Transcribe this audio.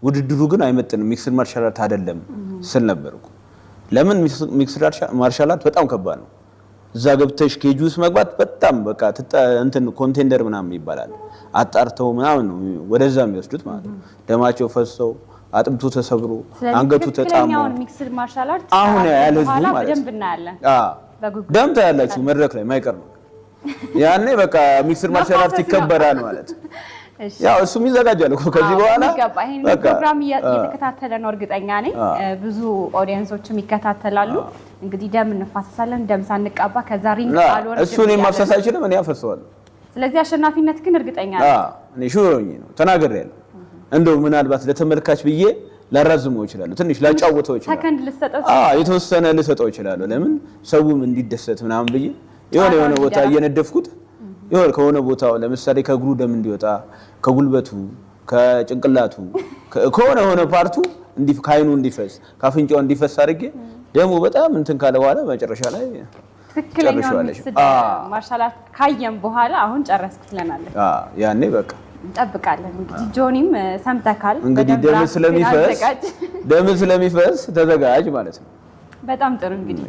ውድድሩ ግን አይመጥንም፣ mixed martial art አይደለም ስል ነበር እኮ። ለምን? Mixed martial art በጣም ከባድ ነው። እዛ ገብተሽ cage ውስጥ መግባት በጣም በቃ እንትን contender ምናምን ይባላል። አጣርተው ምናምን ነው ወደዛ የሚወስዱት ማለት ነው። ደማቸው ፈሰው፣ አጥንቱ ተሰብሮ፣ ስለዚህ አንገቱ ተጣሞ ትክክለኛውን mixed martial art አሁን ያለ ህዝቡ በኋላ ማለት ነው። በደንብ እናያለን። በጉጉት። ደም ታያላችሁ መድረክ ላይ፣ ማይቀር ነው። ያኔ በቃ mixed martial art መፋሰስ ነው። ይከበራል ማለት ነው። ያው እሱም ይዘጋጃል እኮ ከዚህ በኋላ። በሚገባ ይሄን በቃ ፕሮግራም እየተከታተለ ነው፣ እርግጠኛ ነኝ። ብዙ audience ኦችም ይከታተላሉ። እንግዲህ ደም እንፋሰሳለን፣ ደም ሳንቃባ ከዛ ring አልወርድም እሱ እኔን እያለ ማፍሰስ ነው። አይችልም፣ እኔ አፈሰዋለሁ። ስለዚህ አሸናፊነት ግን እርግጠኛ ነኝ። እኔ sure ሆኜ ነው ተናግሬያለሁ። እንደው ምናልባት ለተመልካች ብዬ ላራዝመው እችላለሁ፣ ትንሽ ላጫውተው እችላለሁ። ሰከንድ ልሰጠው። የተወሰነ ልሰጠው እችላለሁ። ለምን? ሰውም እንዲደሰት ምናምን ብዬ የሆነ የሆነ ቦታ እየነደፍኩት፣ የሆነ ከሆነ ቦታው ለምሳሌ ከእግሩ ደም እንዲወጣ፣ ከጉልበቱ፣ ከጭንቅላቱ፣ ከሆነ የሆነ part ኡ ከአይኑ እንዲፈስ፣ ከአፍንጫው እንዲፈስ አድርጌ ደሙ በጣም እንትን ካለ በኋላ መጨረሻ ላይ ትክክለኛውን ጨርሼዋለሽ። Mixed martial art ካየን በኋላ አሁን ጨረስኩ ትለናለህ። ያኔ በቃ እንጠብቃለን። እንግዲህ ጆኒም ሰምተካል። እንግዲህ በደንብ ደም ራስህን ስለሚፈስ አዘጋጅ። ደም ስለሚፈስ ተዘጋጅ ማለት ነው። በጣም ጥሩ እንግዲህ።